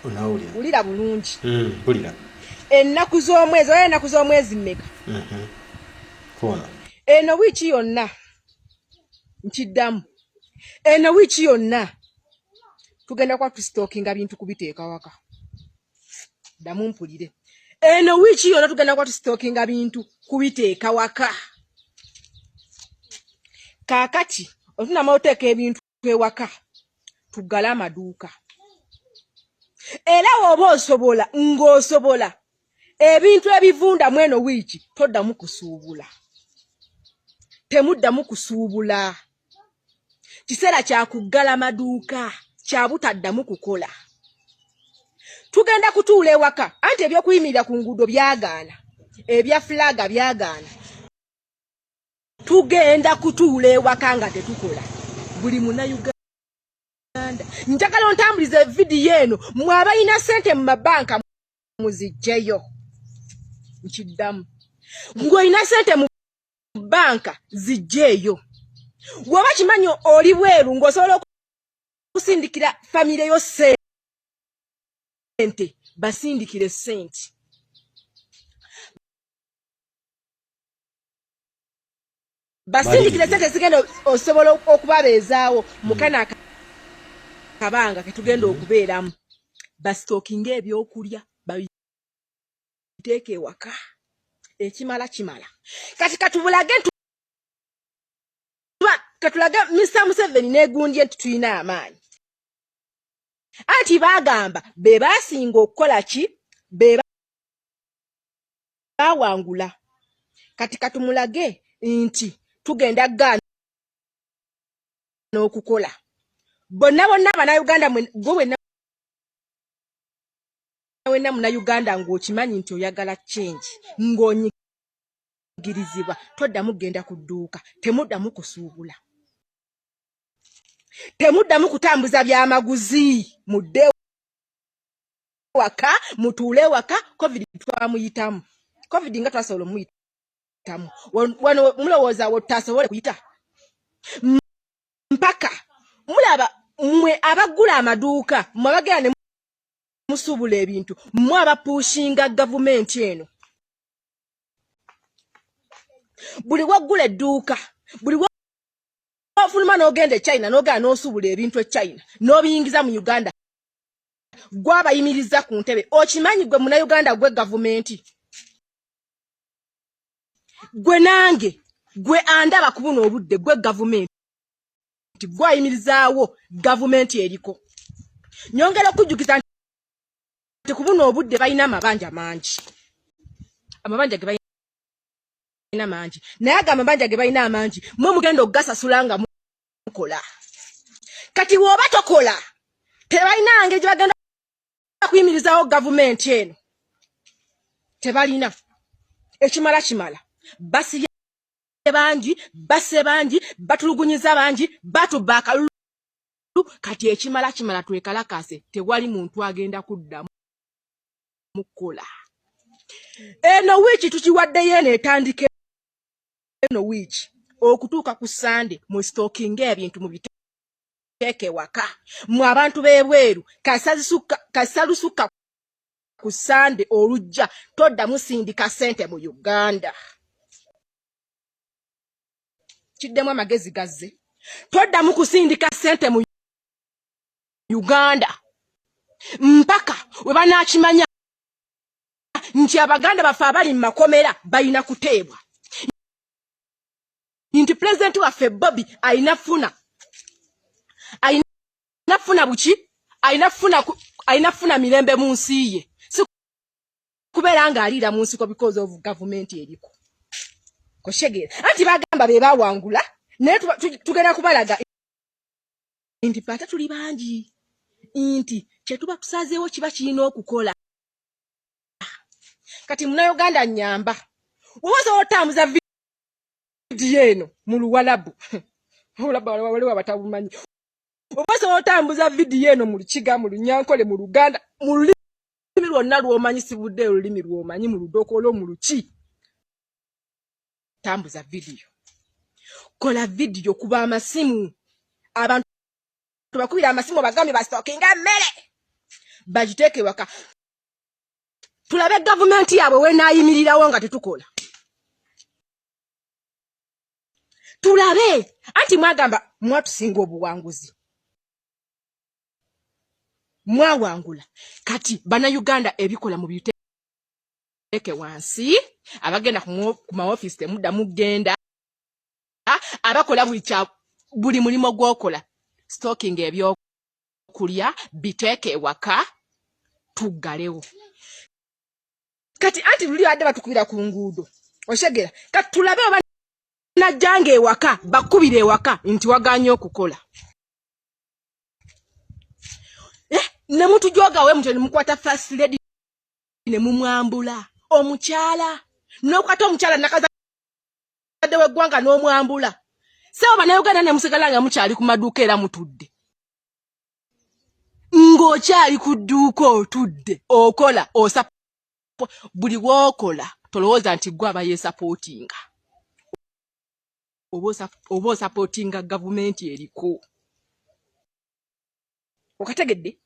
Onawulira. Wulira bulungi. Mpulira. Ennaku z'omwezi oba ennaku z'omwezi mmeka? Koona. Eno wiiki yonna nkiddamu, eno wiiki yonna tugenda kuba tusitookinga bintu kubiteeka waka. Ddamu mpulire. Eno wiiki yonna tugenda kuba tusitookinga bintu kubiteeka waka. Kaakati otunamala oteeka ebintu ewaka, tuggale amaduuka. Era woba osobola ng'osobola ebintu ebivunda mu eno wiiki toddamu kusuubula, temuddamu kusuubula. Kiseera kya kuggala maduuka, kya butaddamu kukola. Tugenda kutuula ewaka, anti ebyokuyimirira ku nguudo byagaana, ebya fulaga byagaana. Tugenda kutuula ewaka nga tetukola. Buli munnayuganda njagala ontambulize vidiyo eno, mwe abalina ssente mu mabanka muzijjeyo. Nkiddamu, ng'olina ssente mu banka zijjeeyo. Bw'oba kimanyi oli bweru ng'osobola okusindikira famire yo ssente, basindikire ssente. Basindikire sente zigenda osobola okubabeezaawo mukana akabanga ketugenda okubeeramu. Basitookinga ebyokulya babiteeke ewaka, ekimala kimala. Kati katubulage, katulage Mr Museveni n'egundi nti tulina amaanyi. Anti baagamba be baasinga okukola ki, be baawangula. Kati katumulage nti tugenda gaana okukola. Bonna bonna Abannayuganda, gwe wenna wenna Munnayuganda ng'okimanyi nti oyagala change, ng'onyigirizibwa, toddamu kugenda ku dduuka, temuddamu kusuubula, temuddamu kutambuza byamaguzi. Mudde waka, mutuule ewaka. Covid twamuyitamu, Covid nga twasobola omuyitamu. Wano mulowooza wo tutasobole kuyita mpaka mulaba mmwe abagula amaduuka, mmwe abagenda ne musuubula ebintu, mmwe abapuushinga gavumenti eno. Buli waggula edduuka, buli wafuluma n'ogenda e China, n'ogenda n'osuubula ebintu e China n'obiyingiza mu Uganda, gwabayimiriza ku ntebe. Okimanyi gwe Munnayuganda, gwe gavumenti, gwe nange, gwe andaba ku buno obudde, gwe gavumenti, gwayimirizaawo gavumenti eriko. Nyongera okujjukiza nti ku buno obudde balina amabanja mangi, amabanja ge balina mangi, naye ago amabanja ge balina amangi mwe mugenda okugasasula nga mukola. Kati bw'oba tokola, tebalina ngeri gye bagenda kuyimirizaawo gavumenti eno, tebalina. Ekimala kimala. Basibye bangi, basse bangi, batulugunyiza bangi, batubba akalulu. Kati ekimala kimala, twekalakase. Tewali muntu agenda kuddamu kukola. Eno wiiki tukiwaddeyo, eno etandika eno wiiki okutuuka ku Sande, mu stockinga ebintu mubiteeke waka. Mwe abantu b'ebweru, kasalusukka ku Sande olujja toddamu sindika ssente mu Uganda. Kiddemu amagezi gazze, toddamu kusindika ssente mu Uganda mpaka we banaakimanya nti abaganda baffe abali mu makomera balina kuteebwa, nti pulezidenti waffe Bobi alina funa buki, alina funa mirembe mu nsi ye, si kubeera ng'aliira mu nsiko because of gavumenti eriko. Koshegeera anti bagamba be bawangula, naye tugenda kubalaga nti fe ate tuli bangi, nti kyetuba tusazeewo kiba kirina okukola. Kati Munnayuganda, nyamba woba osobola otambuza vidiyo eno mu Luwalabu, waliwo abatabumanyi, oba osobola otambuza vidiyo eno mu Lukiga, mu Lunyankole, mu Luganda, mu lulimi lwonna lw'omanyi, sibudde olulimi lw'omanyi, mu Ludokolo, mu luki, tambuza vidiyo, kola vidiyo, kuba amasimu, abantu bakubira amasimu, bagambye basitokinga emmere. Bagiteeke ewaka, tulabe gavumenti yaabwe wenaayimirirawo nga tetukola. Tulabe. Anti mwagamba mwatusinga obuwanguzi, mwawangula. Kati Bannayuganda, ebikola mu biteeke wansi. Abagenda ku maofiisi temudda mugenda. Abakola buli kya buli mulimu gw'okola, stocking ebyokulya, biteeke ewaka, tuggalewo. Kati anti luli badde batukubira ku nguudo, oshegera. Kati tulabe oba najjanga ewaka bakubira ewaka nti waganye okukola. Eh, ne mutujogawe mutyo ne mukwata First Lady ne mumwambula omukyala, n'okwata omukyala nakazadde w'eggwanga n'omwambula. Sebo Bannayuganda, ne musigala nga mukyali ku maduuka era mutudde, ng'okyali ku dduuka, otudde okola osa buli wookola. Tolowooza nti gwe aba yeesapootinga, oba osapootinga gavumenti eriko. Okategedde?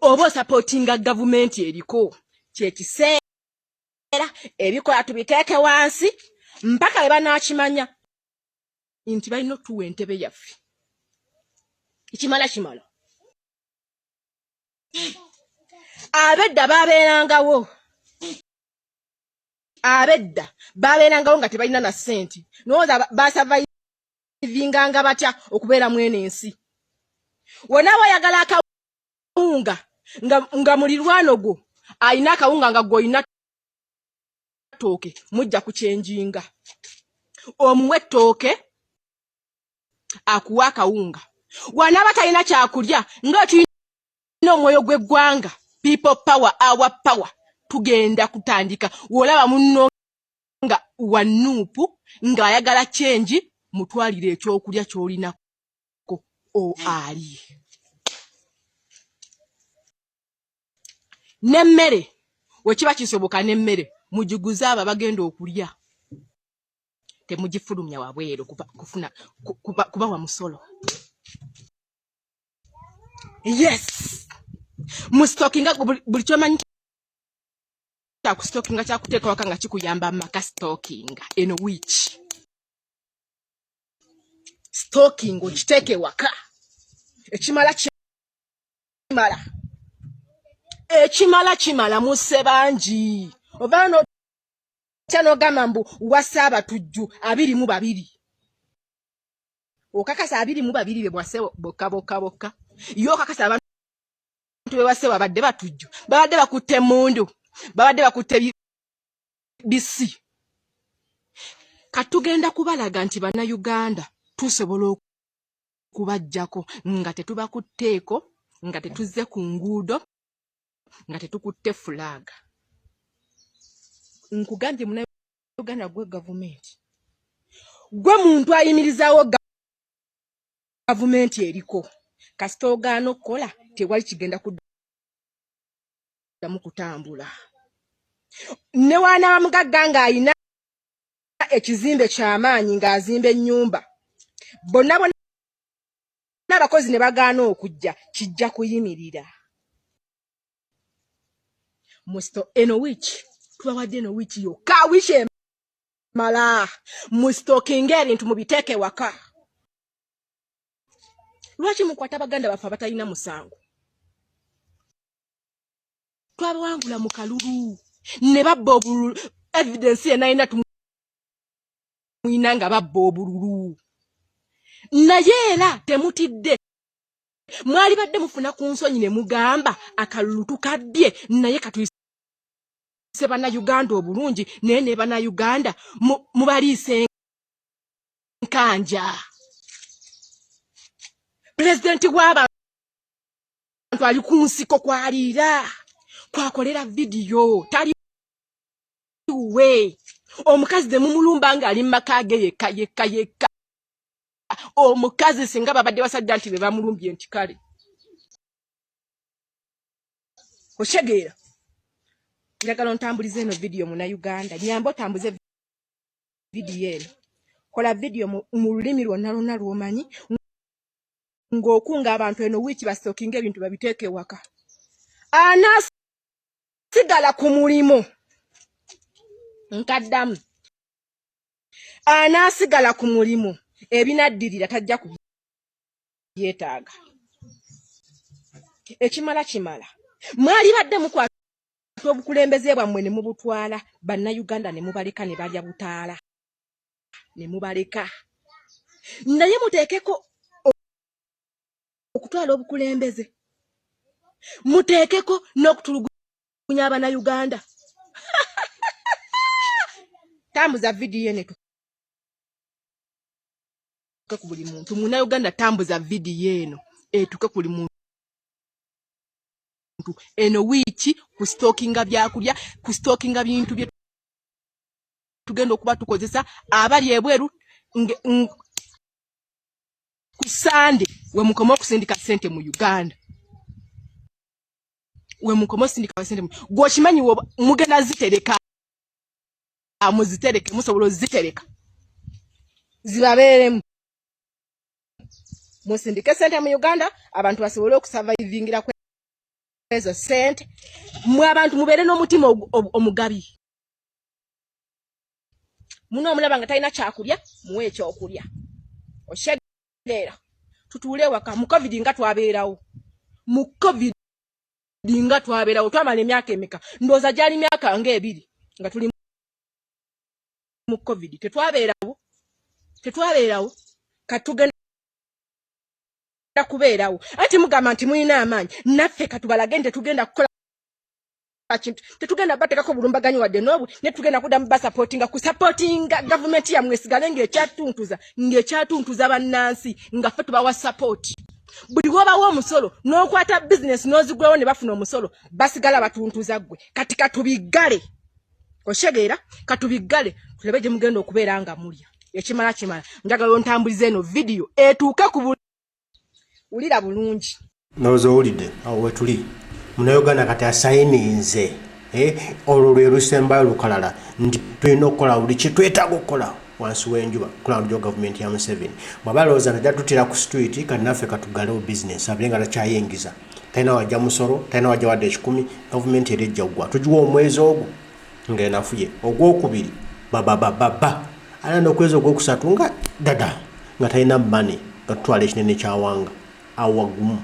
Oba osapootinga gavumenti eriko. Kyekiseera ebikola tubiteeke wansi mpaka bwe banaakimanya nti balina otuwa entebe yaffe. Ekimala kimala. Abedda babeerangawo, abedda babeerangawo nga tebalina na ssente. Nowooza basurvivinganga batya okubeera mu eno ensi? Wonaaba oyagala akawunga nga mulirwano gwo alina akawunga, nga gwe olina ttooke, mujja kukyenjinga, omuwe ettooke, akuwa akawunga. Wanaaba talina kyakulya, nga tulina omwoyo gw'eggwanga, people power, our power, tugenda kutandika. Wolaba munno nga wa NUP ng'ayagala change, mutwalire ekyokulya ky'olinako o ali n'emmere. Wekiba kisoboka, n'emmere mugiguze abo abagenda okulya, temugifulumya wabweru kufuna kubawa musolo. Yes, mustokinga buli kyomanyi kyakustokinga, kyakuteeka waka nga kikuyamba maka. Stokinga eno wiiki, stocking okiteeke waka. Ekimala kimala, ekimala kimala. Musse bangi, ova notya n'ogamba mbu wassa abatujju 22. Okakasa 22 be bwase bokka bokka bokka? Ye okakasa abantu be wasse babadde batujju? Babadde bakutte emmundu, babadde bakutte bisi. Katugenda kubalaga nti Bannayuganda tusobola okubajjako nga tetubakutteeko, nga tetuzze ku nguudo, nga tetukutte flag. Nkugambye Munnayuganda, gwe gavumenti, gwe muntu ayimirizaawo gavumenti eriko. Kasita ogaana okukola, tewali kigenda kuddamu kutambula. Ne waanaaba mugagga ng'ayina ekizimbe ky'amaanyi, ng'azimba ennyumba, bonna bonna abakozi ne bagaana okujja, kijja kuyimirira. Musito eno wiiki tubawadde, eno wiiki yokka, wiiki emala, musitokinga ebintu mubiteeke waka. Lwaki mukwata baganda baffe abatalina musango? Twabawangula mu kalulu ne babba obululu. Evidence yenna alina tumwina nga babba obululu, naye era temutidde. Mwali badde mufuna ku nsonyi ne mugamba akalulu tukabbye, naye katuyise Bannayuganda obulungi, naye ne Bannayuganda mubaliisa enkanja. Pulezidenti w'abantu ali ku nsiko kwaliira, kwakolera vidiyo, tali we. Omukazi temumulumba ng'ali mu maka ge yekka yekka yekka. Omukazi singa babadde basajja nti be bamulumbye, nti kale okitegeera. Njagala ontambulize eno vidiyo, Munnayuganda, nyamba otambuze vidiyo eno. Kola vidiyo mu lulimi lwonna lwonna lw'omanyi ng'okunga abantu eno wiiki basitokinga ebintu babiteeke ewaka. Anaasigala ku mulimu, nkaddamu, anaasigala ku mulimu, ebinaddirira tajja kubyetaaga. Ekimala kimala. Mwali badde mukwata obukulembeze bwammwe ne mubutwala, Bannayuganda ne mubaleka ne balya butaala ne mubaleka. Naye muteekeko okutwala obukulembeze, muteekeko n'okutulugunya Abannayuganda. Tambuza vidiyo eno etuuke ku buli muntu. Munnayuganda, tambuza vidiyo eno etuuke ku buli muntu. Eno wiiki kusitookinga byakulya, kusitookinga bintu bye tugenda okuba tukozesa. Abali ebweru, ku Sande we mukome okusindika ssente mu Uganda, we mukome osindika ssente. Gwe okimanyi, mugenda zitereka, muzitereke, musobola ozitereka zibabeeremu. Musindike sente mu Uganda, abantu basobole okusurvivingira ku ezo sente. Mwe abantu mubeere n'omutima omugabi. Muno omulaba nga talina kyakulya, muwe ekyokulya. Oshegeera, tutuule ewaka. Mu COVID nga twabeerawo, mu COVID nga twabeerawo, twamala emyaka emeka? Ndowooza gyali myaka nga 2 nga tuli mu COVID. Tetwabeerawo, tetwabeerawo. Katugenda kubeerawo. Anti mugamba nti mulina amaanyi, naffe katubalage nti tetugenda kukola kintu, tetugenda bateekako bulumbaganyi wadde n'obu, ne tugenda kuddamu basupportinga, kusupportinga gavumenti yammwe esigale ng'ekyatuntuza, ng'ekyatuntuza bannansi, nga ffe tubawa support. Buli wobawa omusolo n'okwata bizinesi n'ozigulawo ne bafuna omusolo, basigala batuntuza ggwe. Kati katubiggale, oshegeera, katubiggale tulabe gye mugenda okubeera nga mulya. Ekimala kimala. Njagala ontambuliza eno vidiyo etuuke ku buli. Wulira bulungi. Ndowooza owulidde awo wetuli. Munauganda kati asayininze, eh, olwo lwe lusembayo lukalala nti tulina okukola buli kyetwetaaga okukola wansi w'enjuba kulaba gavumenti ya Museveni. Bw'aba alowooza nti ajja tutira ku street, kati naffe katugalewo bizinesi, abire nga takyayingiza, talina wajja musolo, talina wajja wadde 100. Gavumenti era ejja ggwa. Tugiwa omwezi ogwo ng'enafuye, ogwokubiri bababababa, alina n'okwezi ogwokusatu nga dada nga talina money, nga tutwala ekinene kyawanga awagumu.